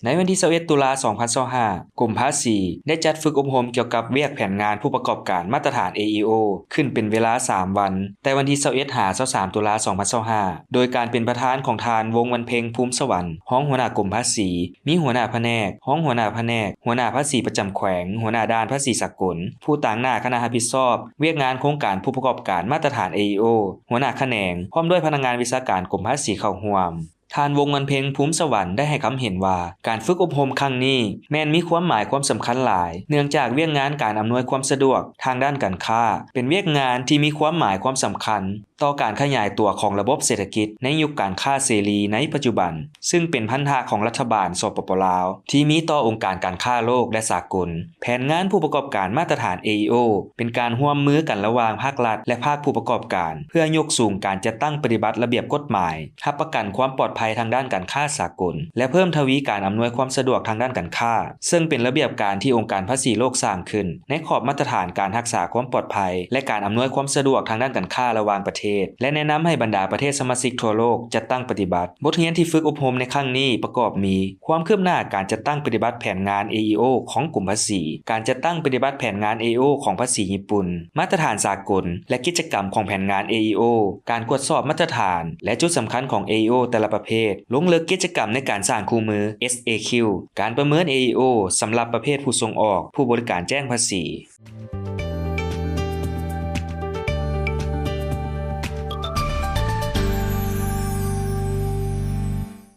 ໃນວັນທີຊາວເອັດ ຕຸລາ ສອງພັນຊາວຫ້າ ກົມພາສີໄດ້ຈັດຝຶກອົບຮົມກ່ຽວກັບວຽກແຜນງານຜູ້ປະກອບການມາດຕະຖານ ເອອີໂອ ຂຶ້ນເປັນເວລາສາມວັນ, ແຕ່ວັນທີຊາວເອັດ ຫາ ຊາວສາມ ຕຸລາ ສອງພັນຊາວຫ້າ ໂດຍການເປັນປະທານຂອງທ່ານ ວົງວັນເພັງ ພູມສະຫວັນ ຮອງຫົວໜ້າກົມພາສີ, ມີຫົວໜ້າພະແນກ, ຮອງຫົວໜ້າພະແນກ, ຫົວໜ້າພາສີປະຈຳແຂວງ, ຫົວໜ້າດ່ານພາສີສາກົນ, ຜູ້ຕາງໜ້າຄະນະຮັບຜິດຊອບວຽກງານໂຄງການຜູ້ປະກອບການມາດຕະຖານ ເອອີໂອ, ຫົວໜ້າຂະແໜງ, ພ້ອມດ້ວຍພະນັກງານວິຊາການກົມພາສີເຂົ້າຮ່ວມ. ທ່ານ ວົງວັນເພັງ ພູມສະຫວັນ ໄດ້ໃຫ້ຄຳເຫັນວ່າ ການຝຶກອົບຮົມຄັ້ງນີ້ແມ່ນມີຄວາມໝາຍຄວາມສຳຄັນຫຼາຍ, ເນື່ອງຈາກວຽກງານການອຳນວຍຄວາມສະດວກທາງດ້ານການຄ້າ ເປັນວຽກງານທີ່ມີຄວາມໝາຍຄວາມສຳຄັນຕໍ່ການຂະຫຍາຍຕົວຂອງລະບົບເສດຖະກິດໃນຍຸກການຄ້າເສລີໃນປັດຈຸບັນ, ຊຶ່ງເປັນພັນທະຂອງລັດຖະບານ ສປປ ລາວ ທີ່ມີຕໍ່ອົງການການຄ້າໂລກ ແລະ ສາກົນ. ແຜນງານຜູ້ປະກອບການມາດຕະຖານ ເອອີໂອ ເປັນການຮ່ວມມືກັນລະຫວ່າງພາກລັດ ແລະ ພາກຜູ້ປະກອບການ ເພື່ອຍົກສູງການຈັດຕັ້ງປະຕິບັດລະບຽບກົດໝາຍ, ຮັບປະກັນຄວາມປອດໄພທາງດ້ານການຄ້າສາກົນ ແລະ ເພີ່ມທະວີການອຳນວຍຄວາມສະດວກທາງດ້ານການຄ້າ, ເຊິ່ງເປັນລະບຽບການທີ່ອົງການພາສີໂລກສ້າງຂຶ້ນ ໃນຂອບມາດຕະຖານການຮັກສາຄວາມປອດໄພ ແລະ ການອຳນວຍຄວາມສະດວກທາງດ້ານການຄ້າລະຫວ່າງປະເທດ ແລະ ແນະນຳໃຫ້ບັນດາປະເທດສະມາຊິກທົ່ວໂລກຈັດຕັ້ງປະຕິບັດ. ບົດຮຽນທີ່ຝຶກອົບຮົມໃນຄັ້ງນີ້ປະກອບມີ ຄວາມຄືບໜ້າການຈັດຕັ້ງປະຕິບັດແຜນງານ ເອອີໂອ ຂອງກົມພາສີ, ການຈັດຕັ້ງປະຕິບັດແຜນງານ ເອອີໂອ ຂອງພາສີຍີ່ປຸ່ນ, ມາດຕະຖານສາກົນ ແລະ ກິດຈະກຳຂອງແຜນງານ ເອອີໂອ, ການກວດສອບມາດຕະຖານ ແລະ ຈຸດສຳຄັນຂອງ ເອອີໂອ ແຕ່ລະປະເພດ, ລົງເລິກກິດຈະກຳໃນການສ້າງຄູ່ມື ເອສເອຄິວ, ການປະເມີນ ເອອີໂອ ສຳລັບປະເພດຜູ້ສົ່ງອອກ, ຜູ້ບໍລິການແຈ້ງພາສີ.